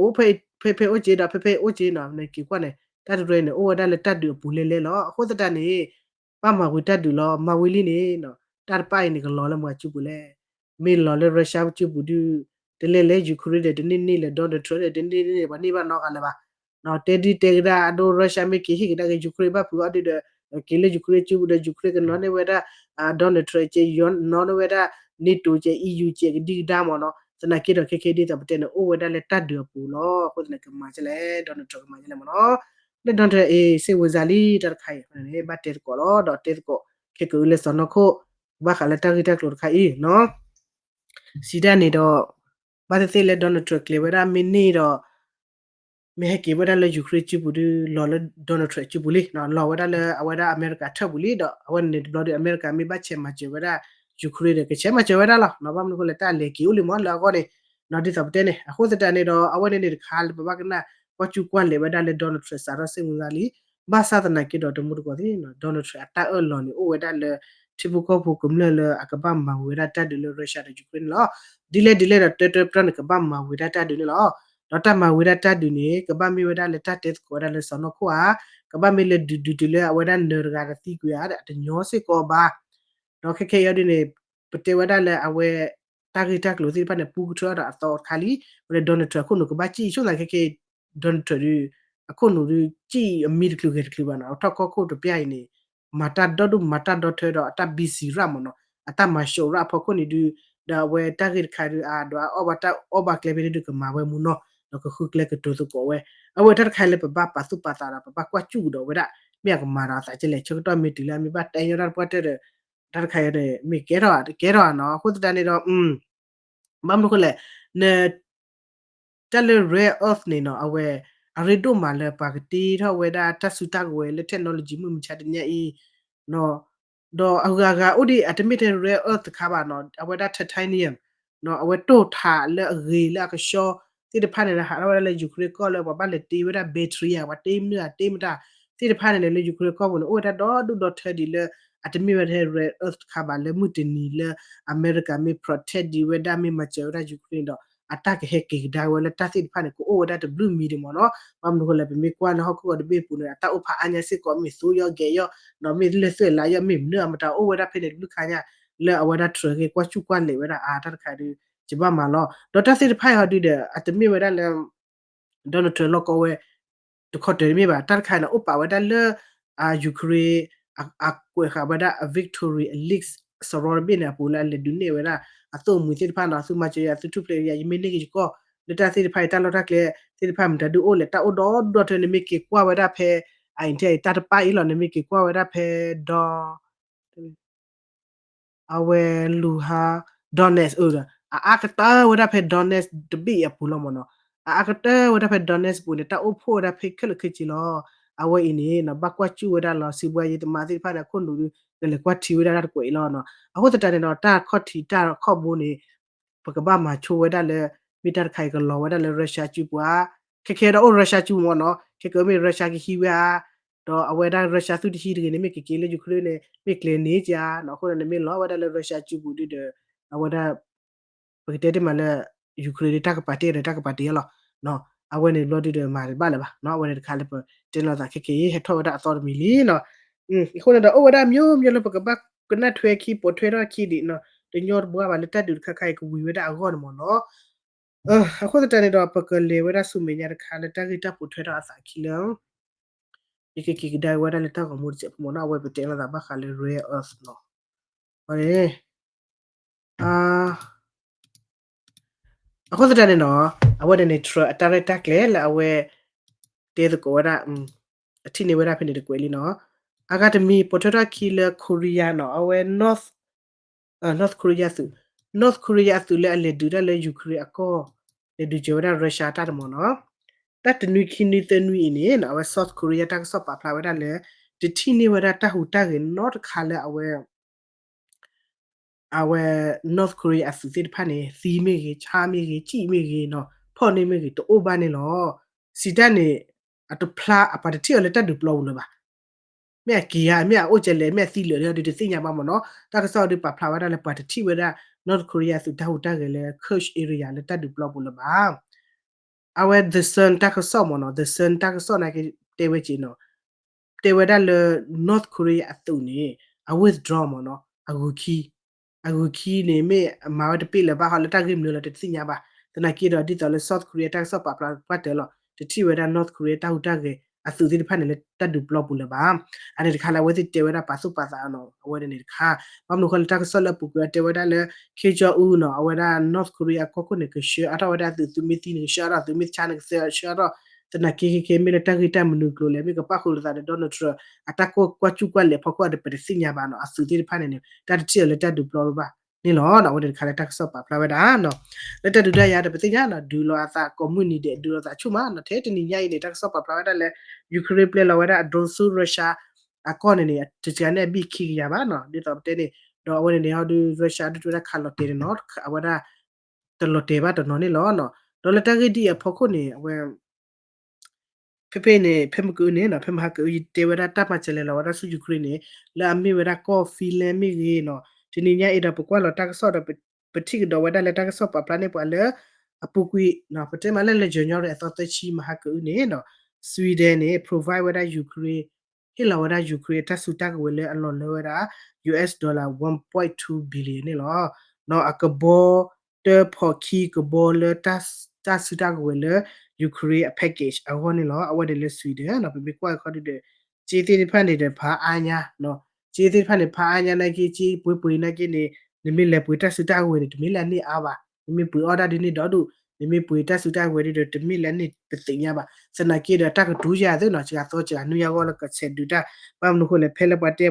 အဃိန့ၣ်ဒီး အိၣ်ဖဲ ဖဲဖဲအိၣ်က့ၤဒီး ဖဲဖဲအိၣ်က့ၤနီၤ နက့ၤကွၢ်န့ၣ် တၢ်တရၢန့ၣ် အိၣ်ဝဲဒၣ်လၢတၢ်ဒုးအပူၤလဲၤလဲၤလီၤ အဃိသတးန့ၣ် ဘၣ်မၤဝံၤတၢ်ဒုးလီၤ မၤဝံၤလံန့ၣ်နီၤ တၢ်တဖၣ်အံၤန့ၣ် ကလီၤလၢမတၤစုပူၤလဲၣ် မ့ၢ်လီၤလၢ Russia စုပူၤဒုး တလဲၤလဲၤ Ukraine ဒီးတန့ၢ်န့ၢ်လၢ Donald Trump ဒီးတန့ၢ်န့ၢ်ပှၤန့ၢ်ဘၣ်နီတဂၤလၢၤဘၣ် တဲဒုးတဲကဒါအဒိ Russia မ့ၢ်က့ၤဟ့ၣ်ကဒါက့ၤ Ukraine ဘၣ်ဖုးအီၤဒုးဒီး က့ၤလၢ Ukraine စုပူၤဒီး Ukraine ကနီၣ်န့ၢ်ဝဲဒၣ် Donald Trump ကဲ နီၣ်န့ၢ်ဝဲဒၣ် NATO ကဲ EU ကဲ ကဒံကဒါမ့ၢ်နီၤ. သနာ်က့ဒီး ခဲခဲဒ်သိးပတဲန့ၣ် အိၣ်ဝဲဒၣ်လၢတၢ်ဒုးအပူၤလီၤ. အဃိသတးန့ၣ် ကမၤကလဲၣ် Donald Trump ကမၤကလဲၣ်မ့ၢ်နီၤ. လၢ Donald Trump အ့ စ့ဝံၤစါလံ တၢ်တခါအံၤန့ၣ် ဘၣ်တဲသကိးလီၤ ဒီးတဲသကိး ခဲကအုလၢစီၢ်နီၤခိၣ် ဘၣ်ဃးလၢတၢ်ဂ့ၢ်တၢ်ကျိၤတခါအံၤနီၤ. စံးတၢ်န့ၣ်ဒီး ဘၣ်သ့ၣ်သ့ၣ်လၢ Donald Trump ကျဲၤဝဲဒၣ်မ့ၢ်န့ၢ်ဒီး မ့ၢ်ဟဲက့ၤဝဲဒၣ်လၢ Ukraine စုပူၤဒုး လီၤလၢ Donald Trump စုပူၤလံ, လီၤဝဲဒၣ်လၢအဝဲဒၣ်အမဲရကၤထၢၣ်ပူၤလံ, ဒီးအဝဲန့ၣ်န့ၣ်တဘျီဒီး အမဲရကၤမ့ၢ်ဘၣ်ဆဲးမၤစၢၤဝဲဒၣ် Ukraine ဒီး ကဆဲးမၤစၢၤဝဲဒၣ်လီၤ. ဘၣ်မနုၤအဃိလဲၣ် တၢ်လဲၤက့ၤအိၣ်လံမ့ၢ်လၢအဂီၢ်န့ၣ်, ဒ်သိးပတဲန့ၣ် အဃိသတးန့ၣ်ဒီး အဝဲန့ၣ်န့ၣ်တခါလၢပဘၣ်ကနၣ် ကွၢ်စူၣ်ကွၢ်လဲၤဝဲဒၣ်လၢ Donald Trump စးထီၣ်စ့ၣ်မူၤလံ, ဘၣ်ဆၣ်သနာ်က့ဒီးတမူတကိးသ့ၣ် Donald Trump အတၢ်အၢၣ်လီၤန့ၣ် အိၣ်ဝဲဒၣ်လၢ ထံဖိကီၢ်ဖိကမျၢၢ်လၢအကဘၣ်မၤဝံၤဝဲဒၣ်တၢ်ဒုးလၢ Russia ဒီး Ukraine န့ၣ်လီၤ. ဒ်လဲၣ်ဒ်လဲၣ်ဒီး တၢတၢပတီၢ်န့ၣ် ကဘၣ်မၤဝံၤဒၣ်တၢ်ဒုးန့ၣ်လီၤ. ဒီးတၢ်မၤဝံၤဒၣ်တၢ်ဒုးန့ၣ် ကဘၣ်မ့ၢ်ဝဲဒၣ်လၢတၢ်တဲသကိးဝဲဒၣ်လၢစီၢ်နီၤခိၣ်ဧါ, ကဘၣ်မ့ၢ်လၢဒုးဒုးတုၤလၢအဝဲဒၣ်နၢၤတဂၤဒီးသံကွံာ်ဧါ အတညီစ့ၢ်ကီးဘၣ်. ဒီးခဲခဲအံၤဒ်န့ၣ် ပတဲဝဲဒၣ်လၢအဝဲ တၢ်ဂ့ၢ်တၢ်ကျိၤသ့ၣ်တဖၣ်န့ၣ် ပူကထၢဒီးအသီတခါလံ, ဝဲဒၣ် Donald Trump အခိၣ်နူာ်ကဘၣ်စံၣ်ဆိသးခဲခဲ Donald Trump ဒုး အခိၣ်နူာ်ဒုး စံၣ်အမံၤတချုးဂဲၤတချုးဘၣ်နီၤ, ထီၣ်ကီၢ်ခိၣ်တပျၢ်အံၤန့ၣ် မၤတၢ်ဒီဒူၣ်မၤတၢ်ဒီထၢဒီးအတၢ် busy ရၣ်မ့ၢ်နီၤ, အတၢ်မၤၡိးရၣ်အဖီခိၣ်န့ၣ်ဒုး, ဒီးအဝဲတၢ်ဂ့ၢ်တခါဒုး အဒိးအအီၣ်ဘၣ်တၢ်အီၣ်ဘၣ်ကျဲဖဲန့ၣ်ဒုးကမၤဝဲမူနီၤ, ဒီးကဃုကျဲကတိၤသကိးဝဲ, အဝဲတၢ်တခါလၢပဘၣ်ပာ်သူၣ်ပာ်သးဒီး ပဘၣ်ကွၢ်စူၣ်ကဒီးဝဲဒၣ်, မ့ၢ်အကမၤဒီးအသးကလဲၣ် ဆၢကတီၢ်မ့ၢ်တုၤလၢအမ့ၢ်ဘၣ်တဲညီတၢ်တပှၢ်တၢၢ်ဒီး တၢ်တခါအံၤန့ၣ် မ့ၢ်ကဲထီၣ် ကဲထီၣ်နီၤ, အဃိသတးန့ၣ်ဒီး ဘၣ်မနုၤအဃိလဲၣ်, န တၢ်လၢ rare earth န့ၣ်နီၤ အဝဲ အရ့ဒိၣ်မးလၢပှၤကတ့ထီၣ်ဝဲဒၣ်တၢ်စုတၢ်ကဝဲၤလၢ technology မုၢ်မဆါတနံၤအံၤ, ဒီးအဂၤဂၤအိၣ်ဒံး အတမ့ၢ်ထဲ rare earth တခါဘၣ်နီၤ, အဝဲဒၣ် titanium နီၤ, အဝဲတိၢ်ထးလၢအဂ့ၤလၢအကဆှီသ့ၣ်တဖၣ်န့ၣ် ဟးထီၣ်ဝဲဒၣ်လၢ Ukraine ကီၢ်လၢပှၤဘၣ်လဲၤတ့ဝဲဒၣ် battery ဧါ ပှၤတ့မနုၤဧါတ့မတၤသ့ၣ်တဖၣ်န့ၣ်န့ၣ် လၢ Ukraine ကီၢ်ပူၤန့ၣ် အိၣ်ဝဲဒၣ်ဒီဒူၣ်ဒီထၢဒံးလၢ အတမ့ၢ်ဝဲထဲ rare earth တခါဘၣ် လၢမုၢ်တနံၤလၢ အမဲရကၤမ့ၢ် protect ဒံးဝဲဒၣ်မ့ၢ်မၤစၢၤဝဲဒၣ် Ukraine ဒီး အတၢ်ကဟဲက့ၤကဒါဝဲလၢတၢ်သ့ၣ်တဖၣ်န့ၣ် ကအိၣ်ဝဲဒၣ်တဘျုးမံၤဒံးမ့ၢ်နီၤ, ဘၣ်မနုၤအဃိလဲၣ် ပမ့ၢ်ကွၢ်လၢဟီၣ်ခိၣ်ဂီၤတဘ့ၣ်အပူၤန့ၣ် အတၢ်အိၣ်ဖးအါညါစ့ၢ်ကီး မ့ၢ်သိယီၣ်ဂဲၤယီၣ် ဒီးမ့ၢ်လၢၢ်သွဲၣ်လါယီၣ် မ့ၢ်မနုၤအမတၤအိၣ်ဝဲဒၣ်ဖဲန့ၣ်တဘျုးခါညါ လၢအဝဲဒၣ် Trump ဂ့ၢ်ကွၢ်စူၣ်ကွၢ်လဲၤဝဲဒၣ်အါ တၢ်တခါဒုး ယဘၣ်မၤလီၤ, ဒီးတၢ်သ့ၣ်တဖၣ်အံၤဟီဒုးဒီး အတမ့ၢ်ဝဲဒၣ်လၢ Donald Trump လီၢ်ကီဝဲ တခီတၢၤတမ့ၢ်ဘၣ်, တၢ်တခါန့ၣ် အိၣ်ပာ်ဝဲဒၣ်လၢ Ukraine အကွဲးဃာ်ဝဲဒၣ် အ victory elixir စရီတဘ့ၣ်န့ၣ် အပူၤလၢအလဲၤဒုးနဲၣ်ဝဲဒၣ် အသိၣ်မှံၤသ့ၣ်တဖၣ်နီၤ သုမၤစၢၤယၤ သုထူၣ်ဖျဲးယၤ ယမ့ၢ်န့ၢ်က့ၤယကီၢ် လၢတၢ်သ့ၣ်တဖၣ်အံၤ တၢ်လီၢ်တၢ်ကျဲသ့ၣ်တဖၣ် မတၤဒုးအိၣ်လဲၣ် တၢ်အိၣ်ဒီဒူၣ်ဒီထၢန့ၣ် မ့ၢ်က့ၤကွၢ်ဝဲဒၣ်ဖဲ အအံၤထဲအံၤ တၢ်တပၢ်အံၤလီၤန့ၣ် မ့ၢ်က့ၤကွၢ်ဝဲဒၣ်ဖဲ ဒီး အဝဲ Luhansk Donetsk အအါကတၢၢ်ဝဲဒၣ်ဖဲ Donetsk တဘ့ၣ်အပူၤလီၤမ့ၢ်နီၤ, အအါကတၢၢ်ဝဲဒၣ်ဖဲ Donetsk ပူၤန့ၣ် တၢ်အိၣ်ဖှိၣ်ဝဲဒၣ်ဖဲခဲလၢာ်ခဲဆ့လီၤ. အဝဲအံၤန့ၣ် ဘၣ်ကွၢ်စူၣ်ဝဲဒၣ်လီၤ စံးဘှါယ့သမါသ့ၣ်တဖၣ်န့ၣ် အခိၣ်နူာ်ဒုး ကလဲၤကွၢ်ထံဝဲဒၣ်တၢ်တကွဲးအံၤလီၤ. အဃိသတးန့ၣ်ဒီး တၢ်ခီၣ်ထံးတၢ်ခီၣ်ဘိန့ၣ် ပကဘၣ်မၤဆိဝဲဒၣ်လၢ မ့ၢ်တၢ်တခါအံၤကလီၤဝဲဒၣ်လၢ Russia စုပူၤဧါ, ခဲခဲဒီးအိၣ် Russia စုပူၤမ့ၢ်နီၤ, ခဲကမ့ၢ် Russia ကဟံးဝဲဧါ, ဒီးအဝဲဒၣ် Russia သုတဟံးတဂ့ၤန့ၣ် မ့ၢ်ကက့ၤလၢ Ukraine န့ၣ် မ့ၢ်ကျဲၤန့ၢ်ကဧါ, အဃိန့ၣ်မ့ၢ်လီၤဝဲဒၣ်လၢ Russia စုပူၤဒုးဒီး အဝဲဒၣ် ပကတဲတ့ၢ်မးလၢ Ukraine ဒုးတၢ်ကပၤတ့ၢ်ဒီးတၢ်ကပၤတ့ၢ်လီၤ. အဝဲန့ၣ်ဘျီဒုးဒီးမၤတဘၣ်လၢၤဘၣ်, အဝဲန့ၣ်တခါလၢပတဲလိာ်သးခဲက့ၤ ဟဲထီၣ်ဝဲဒၣ်အသီတမံၤလံနီၤ. အဃိန့ၣ်ဒီးအိၣ်ဝဲဒၣ် မျိုးမျိုး လၢပကဘၣ်ကနၣ်ထွဲခံ ပိာ်ထွဲထီၣ်ခံဒံးနီၤ, တညီတဘှါဘၣ်လၢတၢ်ဒုးတခါခါအံၤကဝံၤဝဲဒၣ်အဂီၢ်န့ၣ်မ့ၢ်နီၤ. အဃိသတးန့ၣ်ဒီး ပကလဲၤဝဲဒၣ်ဆူမဲာ်ညါတခါလၢတၢ်ဂ့ၢ်တၢ်ပိာ်ထွဲထီၣ်အသးခံလၢ ယကက့ၤကဒါဝဲဒၣ်လၢတၢ်ဂီၤမူတစဲးဖိမ့ၢ်နီၤ, အဝဲပတဲလိာ်သးဘၣ်ဃးလၢ rare earth နီၤ. အဃိသတးန့ၣ်နီၤ, အဝဲန့ၣ်န့ၣ် Trump အတၢ်ရဲၣ်တၢ်ကျဲၤလၢအဝဲ တဲသကိးဝဲဒၣ် အထံၣ်န့ၢ်ဝဲဒၣ်ဖဲန့ၣ်တကွဲးလံနီၤ. အဂၤတမံၤ ပိာ်ထွဲထီၣ်ခံလၢ Korea နီၤ, အဝဲ North North Korea သုး, North Korea အသုးလၢအလဲၤဒုးတၢ်လၢ Ukraine အကီၢ်, လဲၤဒုးစၢၤဝဲဒၣ် Russia တၢ်တမ့ၢ်နီၤ. တၢ်တနွံခံနွံသၢနွံအံၤန့ၣ် အဝဲ South Korea တၢ်ကစီၣ်ပာ်ဖျါဝဲဒၣ်လၢ တထံၣ်န့ၢ်ဝဲဒၣ်တၢ်ဟူးတၢ်ဂဲၤနီတခါလၢအဝဲ အဝဲ North Korea အသုးသ့ၣ်တဖၣ်န့ၣ် သံမ့ၢ်ဂ့ၤ, ဆါမ့ၢ်ဂ့ၤ, စံၣ်မ့ၢ်ဂ့ၤနီၤ, ဖီၣ်န့ၢ်မ့ၢ်ဂ့ၤ တအိၣ်ဘၣ်န့ၣ်လီၤ. စံးတၢ်န့ၣ် အတဖျါ အပှၤတထံၣ်အီၤလၢတၢ်ဒုးပျီပူၤလၢၤဘၣ်. မ့ၢ်အက့ၤဧါ, မ့ၢ်အအိၣ်ကလဲၣ်, မ့ၢ်အသံလၢာ်ဒီးတသ့ၣ်ညါဘၣ်မ့ၢ်နီၤ. တၢ်ကစီၣ်ဒုးပာ်ဖျါဝဲဒၣ်လၢပှၤတထံၣ်ဝဲဒၣ် North Korea အသုးတၢ်ဟူးတၢ်ဂဲၤလၢ Kursk area လၢတၢ်ဒုးပျီပူၤလၢၤဘၣ်. အဝဲ The Sun တၢ်ကစီၣ်မ့ၢ်နီၤ, The Sun တၢ်ကစီၣ်နာ်က့ တဲဝဲက့ၤနီၤ, တဲဝဲဒၣ်လၢ North Korea အသုးန့ၣ် အ withdraw မ့ၢ်နီၤ, အဂုၤခံ, အဂုၤခံန့ၣ် မ့ၢ်အမၤဝဲတပ့ၢ်လၢၤဘၣ် ဟီလၢတၢ်ဂ့ၢ်မနုၤလီၤတသ့ၣ်ညါဘၣ်. သနာ်က့ဒီး ဒ်သိးလၢ South Korea တၢ်ကစီၣ်ပာ်ဖျါပှၤတဲလီၤ, တထံၣ်ဝဲဒၣ် North Korea တၢ်ဟူးတၢ်ဂဲၤအသုးသ့ၣ်တဖၣ်န့ၣ်လၢတၢ်ဒုးပျီပူၤလၢၤဘၣ်. အန့ၣ်တခါလၢအဝဲသ့ၣ်တဲဝဲဒၣ်ပာ်သူၣ်ပာ်သးနီၤ အဝဲန့ၣ်တခါ ဘၣ်မနုၤဃိလၢတၢ်ကစီၣ်လၢအပူၤကွံာ်အတဲဝဲဒၣ်လၢ Kim Jong Un နီၤ အဝဲဒၣ် North Korea အကီၢ်ခိၣ်န့ၣ် ကဆှၢအါထီၣ်ဝဲဒၣ်အသုး သုးမ့ၢ်သံန့ၣ် ကဆှၢအါထီၣ် သုးမ့ၢ်ဆါန့ၣ် ကဆှၢအါထီၣ် သနာ်က့ခဲခဲ မ့ၢ်လၢတၢ်ဂ့ၢ်တၢ်မနုၤကျိၤလဲၣ် မ့ၢ်ကပၣ်ဃုာ်လိာ်သးဒီး Donald Trump အတၢ်ကွၢ်ကွၢ်စူၣ်ကွၢ်လဲၤဖီခိၣ်အဒီး ပတသ့ၣ်ညါဘၣ်နီၤ အသုးသ့ၣ်တဖၣ်န့ၣ်န့ၣ် တၢ်တထံၣ်အီၤလၢတၢ်ဒုးပျီဘၣ်န့ၣ်လီၤ. အဝဲန့ၣ်တခါလၢတၢ်ကစီၣ်ပာ်ဖျါဝဲဒၣ်နီၤ လၢတၢ်ဒုးတၢ်ယၤဒီးပသ့ၣ်ညါနီၤ ဒုးလိာ်အသးကိးမုၢ်နံၤဒဲး ဒုးလိာ်သးဆူၣ်မးနီၤ ထဲတနံၤညါအံၤန့ၣ် တၢ်ကစီၣ်ပာ်ဖျါဝဲဒၣ်လၢ Ukraine ပျဲလီၤဝဲဒၣ်အ drone ဆူ Russia အကီၢ်န့ၣ်န့ၣ် တစှၤန့ၣ်အဘ့ၣ်ခံကယၤဘၣ်နီၤ ဒ်သိးပတဲန့ၣ် ဒီးအဝဲန့ၣ်န့ၣ် ဟီဒုး Russia ဒုးတဝဲဒၣ်ခးလီၤတဲာ်န့ၣ်နီၤ အဝဲဒၣ် တလီၤတဲာ်ဘၣ်တနီၤန့ၣ်လီၤ. ဒီးလၢတၢ်ဂ့ၢ်ဒ်အံၤအဖီခိၣ်န့ၣ် အဝဲ ဖဲဖဲန့ၣ် ဖဲမုၢ်ကအုန့ၣ်နီၤ ဖဲမဟါကအု ယတဲဝဲဒၣ်တၢ်မၤစၢၤလဲၤလီၤဝဲဒၣ်ဆူ Ukraine န့ၣ် လၢအမ့ၢ်ဝဲဒၣ်ကီၢ် Finland မ့ၢ်ဂ့ၤနီၤ တနံၤညါအံၤဒီးပကွၢ်လီၤတၢ်ကစီၣ်ဒီး ပထံၣ်ကဒီးဝဲဒၣ်လၢတၢ်ကစီၣ်ပာ်ဖျါန့ၢ်ပှၤလၢ အပူၤကွံာ် ပတဲမးလၢလၢ January အသီသၢဆံမဟါကအုန့ၣ်နီၤ Sweden န့ၣ် provide ဝဲဒၣ် Ukraine ဟ့ၣ်လီၤဝဲဒၣ် Ukraine အတၢ်စုတၢ်ကဝဲၤလၢအလီၤလၢဝဲဒၣ် US dollar one point two billion န့ၣ်လီၤ. နီၤအကဘီ တၢဖီၣ်ခံကဘီလၢ တၢ်စုတၢ်ကဝဲၤလၢ Ukraine အ package အဂီၢ်န့ၣ်လီၤ. အဝဲန့ၣ်လၢ Sweden နီၤ ပမ့ၢ်ကွၢ်အခီဒုဒီး စ့သ့ၣ်တဖၣ်န့ၣ်ဒီးဖးအါညါနီၤ စ့သ့ၣ်တဖၣ်န့ၣ် ဖးအါညါနာ်က့ စ့ပှ့ၤပှ့ၤနာ်က့န့ၣ် နမ့ၢ်လဲၤပှ့ၤတၢ်စုတၢ်ကဝဲၤန့ၣ် တမ့ၢ်လၢအန့ၢ်အါဘၣ် နမ့ၢ်ပှ့ၤအီၣ်ဒၣ်ဒ်န့ၣ်ဒီးဒူၣ် နမ့ၢ်ပှ့ၤတၢ်စုတၢ်ကဝဲၤဒ်ဒီး တမ့ၢ်လၢအန့ၢ်ပသ့ၣ်ညါဘၣ် သနာ်က့ဒီးတၢ်ကတူၢ်ယၤသ့နီၤ စှၤသီစှၤနွံယၤဂီၢ်လၢကဆဲးဒုးတၢ် ဘၣ်မနုၤဃိလဲၣ် ဖဲလၢပှၤတဲ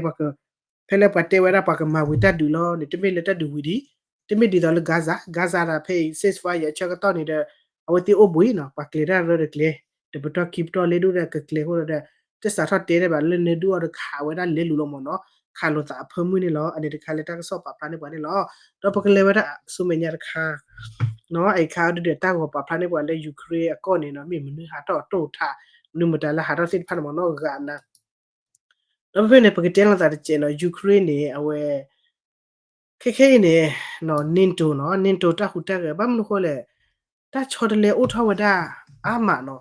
ဖဲလၢပှၤတဲဝဲဒၣ်ပှၤကမၤဝံၤတၢ်ဒုးလီၤန့ၣ် တမ့ၢ်လၢတၢ်ဒုးဝံၤဒံး တမ့ၢ်ဒ်သိးလၢ Gaza Gaza ဒီးဖဲအံၤ ceasefire အဆၢကတီၢ်န့ၣ်ဒီး အဝဲသ့ၣ်အိၣ်ဘှံးနီၤ ပှၤကျဲၤတၢ်ရၢဒီးကျဲၤ တပတီၢ်ခံပတီၢ်လဲၤဒိၣ်ဒီးကကျဲၤအဃိဒီး တစးထီၣ်တဲတၢ်ဘၣ်လၢ လဲၤဒိၣ်အီၤဒီးခးဝဲဒၣ်လဲၤလူၤလီၤမ့ၢ်နီၤ ခးလိာ်သးအဖၢမုၢ်န့ၣ်လီၤ. အန့ၣ်တခါလၢတၢ်ကစီၣ်ပာ်ဖျါန့ၢ်ပှၤန့ၣ်လီၤ. ဒီးပကလဲၤဝဲဒၣ်ဆူမဲာ်ညါတခါ နီၤ အခါဒုဒီးတၢ်ဂီၤပာ်ဖျါန့ၢ်ပှၤလၢ Ukraine အကီၢ်န့ၣ်နီၤ မ့ၢ်မနုၤဟးထီၣ်တိၢ်ထး မနုၤမတၤလၢဟးထီၣ်သ့ၣ်တဖၣ်န့ၣ်မ့ၢ်နီၤ ဂၤနၤ ဒီးဖဲဖဲန့ၣ် ပကတဲလိာ်သးတစဲးနီၤ Ukraine န့ၣ် အဝဲ ခဲခဲအံၤန့ၣ် NATO နီၤ NATO တၢ်ဟူးတၢ်ဂဲၤ ဘၣ်မနုၤဃိလဲၣ် တၢ်ဆီတလဲအိၣ်ထီၣ်ဝဲဒၣ်အါမးနီၤ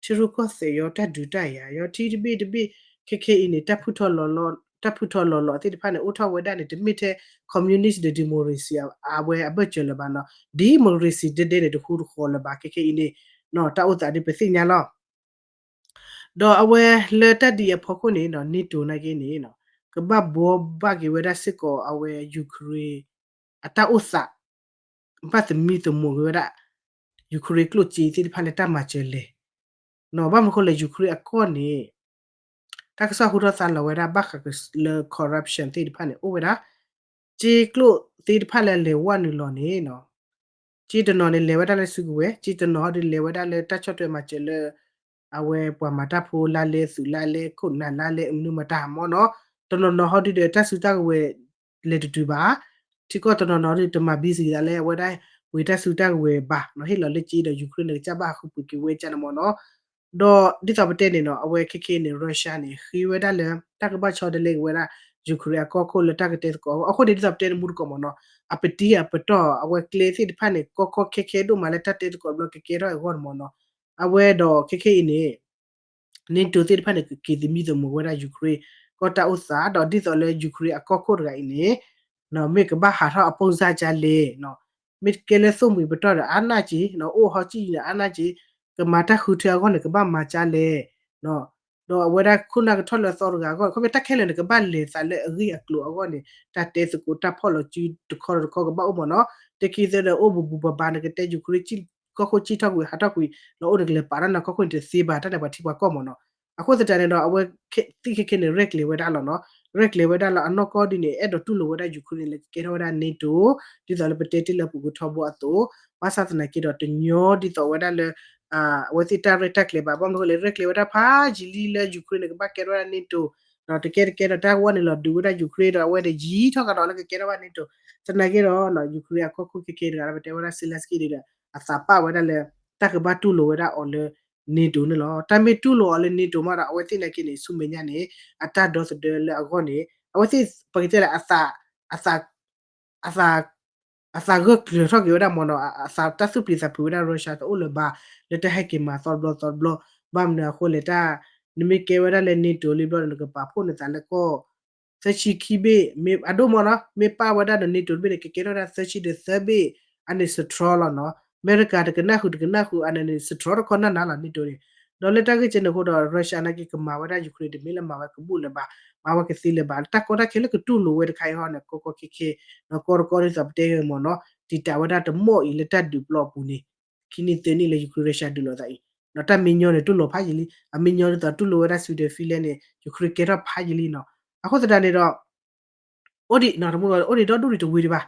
ထံရူၢ်ကီၢ်သဲးယီၤ တၢ်ဒုးတၢ်ယၤယီၤ ထံတဘ့ၣ်တဘ့ၣ် ခဲခဲအံၤန့ၣ် တၢ်ဖုထီၣ်လီၤလီၤ တၢ်ဖုထီၣ်လီၤလီၤသ့ၣ်တဖၣ်န့ၣ် အိၣ်ထီၣ်ဝဲဒၣ်န့ၣ် တမ့ၢ်ထဲ communist ဒီး democracy အဝဲအဘၢၣ်စၢၤလၢၤဘၣ်နီၤ democracy ဒဲဒဲန့ၣ် တဃူတဃီၤလၢၤဘၣ် ခဲခဲအံၤန့ၣ် တၢ်အိၣ်သးဒ်ပသ့ၣ်ညါလီၤ. ဒီးအဝဲလၢတၢ်ဒ်အံၤအဖီခိၣ်န့ၣ်နီၤ NATO နာ်က့န့ၣ် ကဘၣ်ဘှီဘၣ်က့ၤဝဲဒၣ်စ့ၢ်ကီးအဝဲ Ukraine အတၢ်အိၣ်သး ဘၣ်သမံသမိးက့ၤဝဲဒၣ် Ukraine ကျိၣ်စ့သ့ၣ်တဖၣ်လၢတၢ်မၤစၢၤလဲၤ နီၤ ဘၣ်မနုၤဃိလဲၣ် Ukraine အကီၢ်န့ၣ် တၢ်ကစီၣ်ဟူထီၣ်သါလီၤဝဲဒၣ်ဘၣ်ဃးလၢ corruption သ့ၣ်တဖၣ်န့ၣ် အိၣ်ဝဲဒၣ် စ့ကျိၣ်သ့ၣ်တဖၣ်လၢလဲၤဝဲနုာ်လီၤန့ၣ်နီၤ စ့တနီၤန့ၣ် လဲၤဝဲဒၣ်လၢစုကဝဲၤ စ့တနီၤဟီဒုးလဲၤဝဲဒၣ်လၢတၢ်ဆီၣ်ထွဲမၤစၢၤလၢ အဝဲပှၤမၤတၢ်ဖိလါလဲ သုးလါလဲ ခိၣ်နၢ်လါလဲ မနုၤမတၤမ့ၢ်နီၤ တနီၤနီၤဟီဒုဒီးတၢ်စုတၢ်ကဝဲၤ လဲၤတတုၤဘၣ် ထံကီၢ်တနီၤနီၤဒုး တမၤဘံစံးသးလၢအဝဲဒၣ် ပှ့ၤတၢ်စုတၢ်ကဝဲၤဘၣ်နီၤ ဟ့ၣ်လီၤလၢစ့ဒီး Ukraine န့ၣ် ကစၢ်ဘၣ်ဟးဃုပှ့ၤက့ၤဝဲကန့ၣ်မ့ၢ်နီၤ ဒီးဒ်သိးပတဲန့ၣ်နီၤ အဝဲခဲခဲန့ၣ် Russia န့ၣ် ဃ့ဝဲဒၣ်လၢ တၢ်ကဘၣ်ဆီတလဲက့ၤဝဲဒၣ် Ukraine အကီၢ်ခိၣ်လၢတၢ်ကတဲသကိးအဂီၢ် အဃိန့ၣ်ဒ်သိးပတဲန့ၣ်မူတကိးမ့ၢ်နီၤ အပတံၤအပတီၢ် အဝဲကျဲသ့ၣ်တဖၣ်န့ၣ် ကီကီခဲခဲဒိၣ်မးလၢတၢ်တဲသကိးဘျီကကဲထီၣ်အဂီၢ်န့ၣ်မ့ၢ်နီၤ အဝဲဒီးခဲခဲအံၤန့ၣ် NATO သ့ၣ်တဖၣ်န့ၣ် ကက့ၤသမံသမိးဝဲဒၣ် Ukraine ကီၢ်တၢ်အိၣ်သး ဒီးဒ်သိးလၢ Ukraine အကီၢ်ခိၣ်တဂၤအံၤန့ၣ် မ့ၢ်ကဘၣ်ဟးထီၣ်အပိၢ်စၢ်ကလဲၣ် မ့ၢ်ကဲလၢသိၣ်မှံၤပတီၢ်ဒီးအါနၢ်က့ အိၣ်ဟီၣ်ကံၣ်အံၤန့ၣ်အါနၢ်က့ ကမၤတၢ်ဃုထၢအဂီၢ်န့ၣ် ကဘၣ်မၤကလဲၣ် ဒီးအဝဲဒၣ်ခိၣ်နၢ်ကထီၣ်လၢအသီတဂၤအဂီၢ် ခီဖျိတၢ်ခဲလၢာ်န့ၣ် ကဘၣ်လဲၤသးလၢအဂ့ၢ်အကျိၤအဂီၢ်န့ၣ် တၢ်တဲသကိးတၢ်ဖီၣ်လီၤစုတခီတခီကဘၣ်အိၣ်မ့ၢ်နီၤ တခံသၢဒီးအိၣ်ဘူးဘူးဘၣ်ဘၣ် နကတဲ Ukraine ကီၢ်ခိၣ်ကံၣ်ထီၣ်ကွံာ်ဟးထီၣ်ကွံာ် လီၤအိၣ်နကလဲၤပာ်တၢ်နီၢ်ကီၢ်ခိၣ်န့ၣ်တသ့ဘၣ် တၢ်န့ၣ်ပှၤထံပှၤကီၢ်မ့ၢ်နီၤ အဃိသတးန့ၣ်ဒီး အဝဲသ့ၣ်ခဲခဲန့ၣ် ရဲၣ်ကျဲၤဝဲဒၣ်လီၤနီၤ ရဲၣ်ကျဲၤဝဲဒၣ်လီၤ အနီၢ်ကီၢ်ဒ်န့ၣ် အဲၣ်ဒိးတူၢ်လိာ်ဝဲဒၣ် Ukraine န့ၣ် လၢကကဲထီၣ်ဝဲဒၣ် NATO ဒ်သိးလၢပတဲတ့ၢ်လၢပူၤကထီဘိအသိး ဘၣ်ဆၣ်သနာ်က့ဒီးတညီဒ်သိးဝဲဒၣ်လၢ အဝဲသ့ၣ်တၢ်ရဲၣ်တၢ်ကျဲၤဘၣ် ဘၣ်မနုၤလဲၣ် ရဲၣ်ကျဲၤဝဲဒၣ်ဖးယံာ်လံလၢ Ukraine န့ၣ် ကဘၣ်ကဲထီၣ်ဝဲဒၣ် NATO ဒီးတကဲတကဲဒီးတၢ်ဝဲန့ၣ်လီၤဒုးဝဲဒၣ် Ukraine ဒီးအဝဲန့ၣ်ယံာ်ထီၣ်ကဒီးလၢကကဲထီၣ်ဘၣ် NATO သနာ်က့ဒီး Ukraine အကီၢ်ခိၣ်ခဲခဲတဂၤလၢပတဲဝဲဒၣ် Zelenskyy ဒီး အသးပာ်ဝဲဒၣ်လၢ တၢ်ကဘၣ်တူၢ်လိာ်ဝဲဒၣ်အီၤလၢ NATO န့ၣ်လီၤ တၢ်မ့ၢ်တူၢ်လိာ်အီၤလၢ NATO မးဒီး အဝဲသ့ၣ်နာ်က့န့ၣ် ဆူမဲာ်ညါန့ၣ် အတၢ်ဒီသဒၢလၢအဂီၢ်န့ၣ် အဝဲသ့ၣ်ပကတဲလၢ အသး အသး အသးဂၢၢ်ကျၢၤထီၣ်က့ၤဝဲဒၣ်မ့ၢ်နီၤ အသးတၢ်သူၣ်ပျံၤသးဖုးဝဲဒၣ် Russia တအိၣ်လၢၤဘၣ် လၢတၢ်ဟဲက့ၤမၤသီတဘျီသီတဘျီ ဘၣ်မနုၤအဃိလဲၣ်တၢ် နမ့ၢ်ကဲဝဲဒၣ်လၢ NATO လံဘျီဒီး နကပာ်ဖှိၣ်နသးလၢကီၢ် သၢဆံခံဘ့ၣ် မ့ၢ်အဒိၣ်မ့ၢ်နီၤ မ့ၢ်ပာ်ဝဲဒၣ်ဒီး NATO တဘ့ၣ်န့ၣ် ကကဲထီၣ်ဝဲဒၣ်သၢဆံဒီးသၢဘ့ၣ် အန့ၣ် strong လီၤနီၤ အမဲရကၤတကနၣ်ဃုာ်တကနၣ်ဃုာ် အန့ၣ်န့ၣ် စတြီတခီနၢ်နၢ်လီၤ NATO န့ၣ်. ဒီးလၢတၢ်ဂ့ၢ်ကဲန့ၣ်အဃိဒီး Russia နာ်က့ကမၤဝဲဒၣ် Ukraine တမ့ၢ်လၢမၤဝဲကဘူၣ်လၢၤဘၣ်, မၤဝဲကသ့လၢၤဘၣ်, တၢ်ကီတၢ်ခဲလၢကတူၢ်လိာ်ဝဲတခါအံၤဟီန့ၣ် ကီကီခဲခဲ, ဒီးကီတကီဒ်သိးပတဲဂ့ၤမ့ၢ်နီၤ တံာ်တာ်ဝဲဒၣ်တမီၢ်အံၤလၢတၢ်ဒုးပျီအပူၤန့ၣ် ခံနံၣ်သၢနံၣ်လၢ Ukraine Russia ဒုးလိာ်သးအံၤ, ဒီးတၢ်မံညီန့ၣ်တူၢ်လိာ်ဖးယံာ်လံ, အမံညီဒ်သိးတူၢ်လိာ်ဝဲဒၣ် Sweden Finland န့ၣ် Ukraine ကဲထီၣ်ဖးယံာ်လံနီၤ. အဃိသတးန့ၣ်ဒီး အိၣ်ဒံးနီၤ တမူဒီး အိၣ်ဒံးဒီဒူၣ်ဒံးတဝံၤဒံးဘၣ်,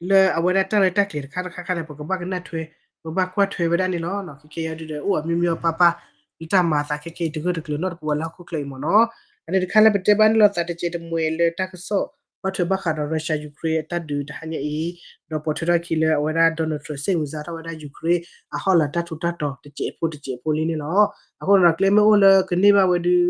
လၢအဝဲဒၣ်တၢ်ရဲၣ်တၢ်ကျဲၤတခါတခါခါန့ၣ် ပကဘၣ်ကနၣ်ထွဲ, ပဘၣ်ကွၢ်ထွဲဝဲဒၣ်န့ၣ်လီၤ. ခဲခဲအံၤဒုးဒီး အိၣ်အမံၤမံၤအပၢ်ပၢ် လၢတၢ်မၤအသးခဲခဲအံၤ တဂၢၢ်တကျၢၤနီတပူၤဘၣ်လၢဟီၣ်ခိၣ်ချၢအံၤမ့ၢ်နီၤ. အန့ၣ်တခါလၢပတဲဘၣ်န့ၣ်လိာ်သးတစဲးတမှဲၤလၢတၢ်ကစီၣ် ဘၣ်ထွဲဘၣ်ဃးဒီး Russia Ukraine အတၢ်ဒုးတဟါညါအံၤ, ဒီးပိာ်ထွဲထီၣ်ခံလၢအဝဲဒၣ် Donald Trump စ့ၣ်မုၢ်စါထီၣ်ဝဲဒၣ် Ukraine အဟီၣ်လာ်တၢ်ထူးတၢ်တီၤတစဲးဖိတစဲးဖိလံန့ၣ်လီၤ. အဃိဒီး ကျဲမ့ၢ်အိၣ်လၢကန့ၢ်ဘၣ်ဝဲဒုး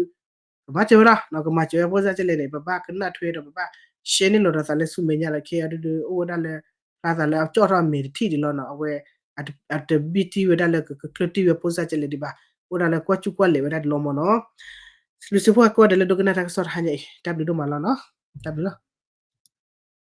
ကမၤစၢၤဝဲလီၤ, ကမၤစၢၤဝဲဖိစၢ်ကလဲၣ်န့ၣ် ပဘၣ်ကနၣ်ထွဲဒီး ပဘၣ် share န့ၢ်လိာ်ဒီးသးလၢဆူမဲာ်ညါလီၤ. ခဲအံၤဒုးဒီး အိၣ်ဝဲဒၣ်လၢ ဖျါသးလၢအကၠီၣ်ထီၣ်အမဲာ်တထံၣ်ဒံးလီၤနီၤ. အဝဲ အတဘံၣ်တံၢ်ဝဲဒၣ်လၢကချၢၣ်တံၢ်ဝဲဖိစၢ်ကလဲၣ်ဒံးဘၣ်, အိၣ်ဒၣ်လၢကွၢ်ကူၣ်ကွၢ်လဲာ်ဝဲဒၣ်ဒံးလီၤမ့ၢ်နီၤ. လူၤစ့ဖိကိးဂၤဒဲးလၢဒိကနၣ်တၢ်ကစီၣ်တဟါညါအံၤ တၢ်ဘျုးဒိၣ်မးလီၤနီၤ. တၢ်ဘျုးလီၤ.